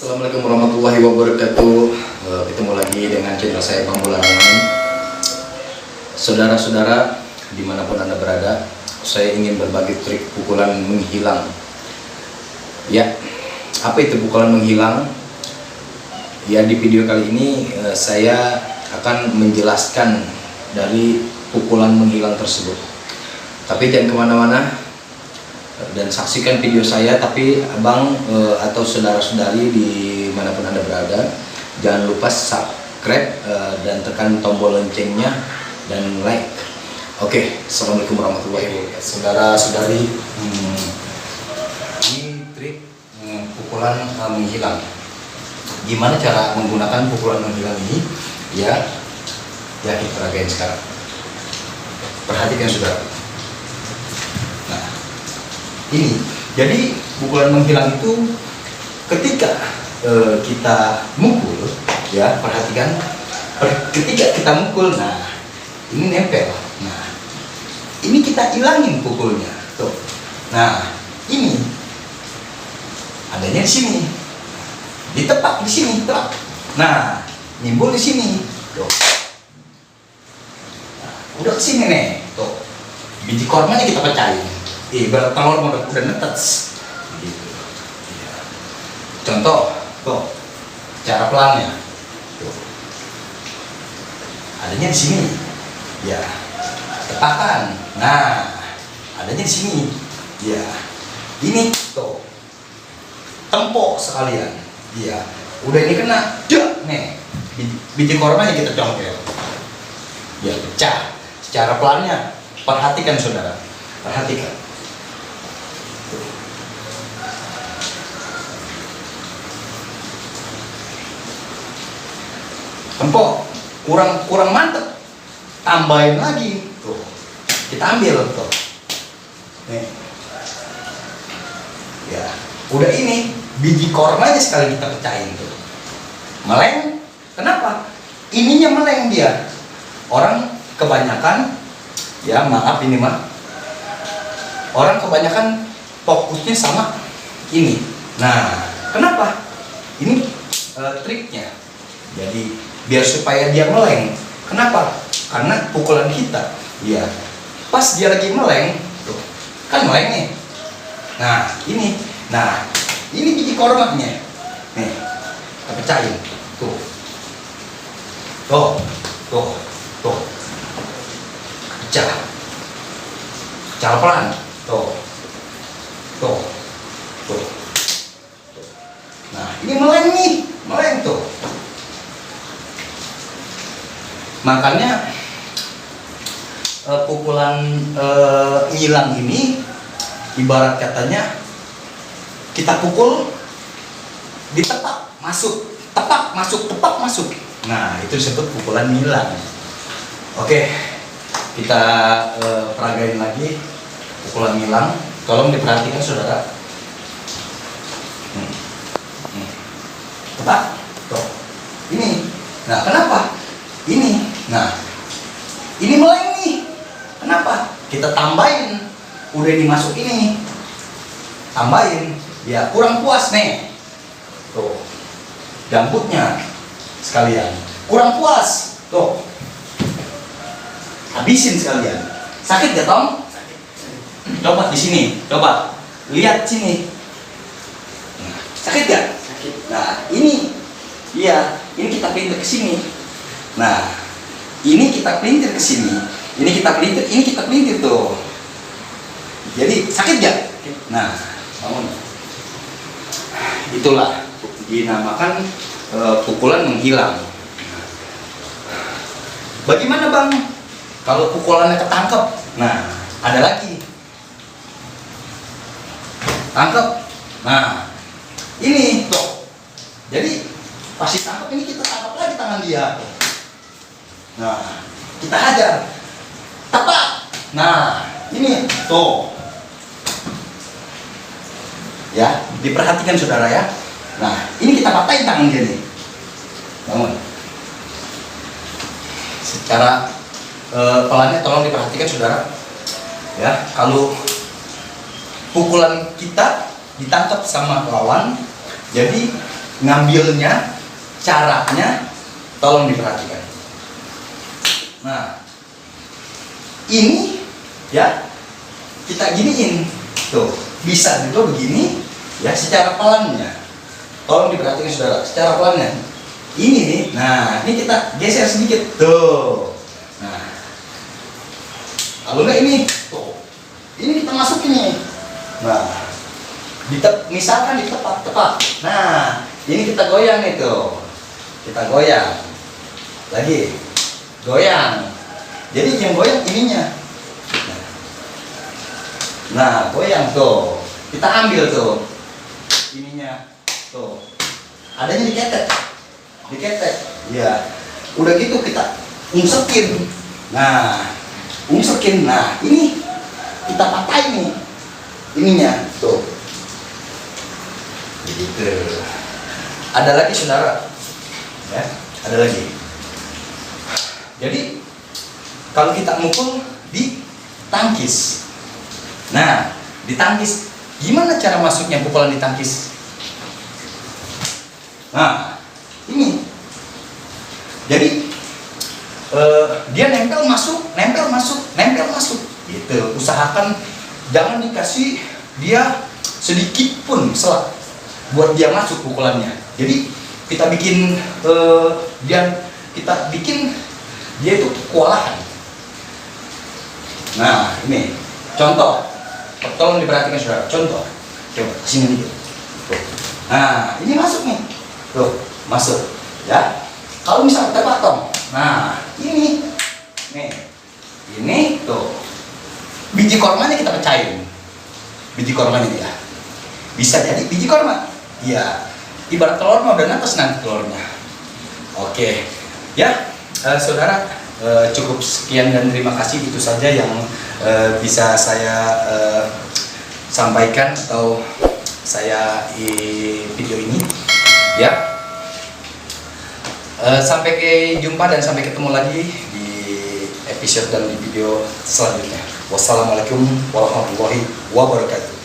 Assalamualaikum warahmatullahi wabarakatuh. Ketemu lagi dengan channel saya Pambularangan. Saudara-saudara dimanapun Anda berada, saya ingin berbagi trik pukulan menghilang. Ya, apa itu pukulan menghilang? Ya, di video kali ini saya akan menjelaskan dari pukulan menghilang tersebut. Tapi jangan kemana-mana dan saksikan video saya. Tapi abang atau saudara-saudari dimanapun Anda berada, jangan lupa subscribe dan tekan tombol loncengnya dan like. Oke, assalamualaikum warahmatullahi wabarakatuh. Saudara-saudari, ini trik pukulan menghilang. Gimana cara menggunakan pukulan menghilang ini? Ya kita ragain sekarang. Perhatikan saudara. Ini jadi pukulan menghilang itu ketika kita mukul, ya perhatikan, ketika kita mukul, nah ini nempel, nah ini kita hilangin pukulnya, tuh, nah ini adanya di sini, ditepak di sini, tuh, nah nimbul di sini, tuh, nah, udah kesini nih, tuh, biji kormanya kita pecahin. Ibarat telur udah netes gitu. Ya. Contoh, tuh, cara pelannya, tuh, adanya di sini, ya, tepakan, nah, adanya di sini, ya, ini, tuh, tempok sekalian, ya, udah ini kena, dek, nih, biji kormanya kita congkel, ya, pecah. Secara pelannya, perhatikan saudara, perhatikan. Empok kurang mantep, tambahin lagi, tuh, kita ambil, tuh, nih, ya, udah ini biji kormanya sekali kita pecahin, tuh, meleng. Kenapa? Ininya meleng dia. Orang kebanyakan, ya maaf ini mah, orang kebanyakan fokusnya sama ini. Nah, kenapa? Ini triknya. Jadi biar supaya dia meleng. Kenapa? Karena pukulan kita, ya, pas dia lagi meleng, tuh, kan meleng nih. Nah ini biji kormanya, nih, kita pecahin, tuh, pecah pelan, tuh. Nah ini meleng nih, meleng tuh. Makanya pukulan ngilang ini ibarat katanya kita pukul ditepak masuk, tepak masuk. Nah itu disebut pukulan ngilang. Oke, kita peragain lagi pukulan ngilang. Tolong diperhatikan saudara. Tepak, tuh, ini. Nah kenapa? Ini, nah, ini meleng nih. Kenapa? Kita tambahin, udah dimasuk ini, tambahin, ya kurang puas nih, tuh, gambutnya sekalian, kurang puas, tuh, habisin sekalian. Sakit gak Tom? Coba di sini, coba lihat sini. Nah, sakit gak? Sakit. Nah ini, iya, ini kita pindah ke sini. Nah, ini kita pelintir ke sini, ini kita pelintir tuh. Jadi sakit gak? Nah, bangun. Itulah dinamakan pukulan menghilang. Bagaimana bang? Kalau pukulannya ketangkep, nah ada lagi. Tangkep. Nah, ini tuh. Jadi pas ditangkap ini kita tangkap lagi tangan dia. Nah, kita hajar, tepak. Nah, ini tuh, ya, diperhatikan saudara ya. Nah, ini kita patahin tangan dia nih. Bangun. Secara pelannya tolong diperhatikan saudara. Ya, kalau pukulan kita ditangkap sama lawan, jadi ngambilnya, caranya tolong diperhatikan. Nah, ini ya kita giniin tuh, bisa juga begini ya, secara pelannya. Tolong diperhatikan saudara, secara pelannya. Ini nih, nah ini kita geser sedikit tuh. Nah, kalau enggak ini tuh, ini kita masukin nih. Nah, misalkan di tepat. Nah, ini kita goyang itu, kita goyang lagi, goyang. Jadi yang goyang ininya. Nah, goyang tuh, kita ambil tuh ininya tuh, adanya diketek, ya. Udah gitu kita ungsekin. Nah, ini kita patahin nih ininya tuh. Begitu. Ada lagi saudara, ya, ada lagi. Jadi kalau kita mukul di tangkis, nah di tangkis gimana cara masuknya pukulan di tangkis? Nah ini, jadi dia nempel masuk, gitu. Usahakan jangan dikasih dia sedikit pun selat buat dia masuk pukulannya. Jadi kita bikin dia itu kewalahan. Nah ini contoh, tolong diperhatikan saudara. Contoh, coba sini dikit. Nah ini masuk nih, tuh masuk ya. Kalau misalnya kita potong, nah ini tuh biji kormanya kita pecahin. Biji kormanya dia bisa jadi biji korma. Ya, ibarat telur mau udah netes nanti telurnya. Oke, ya saudara, cukup sekian dan terima kasih. Itu saja yang bisa saya sampaikan atau saya video ini ya. Sampai jumpa dan sampai ketemu lagi di episode dan di video selanjutnya. Wassalamualaikum warahmatullahi wabarakatuh.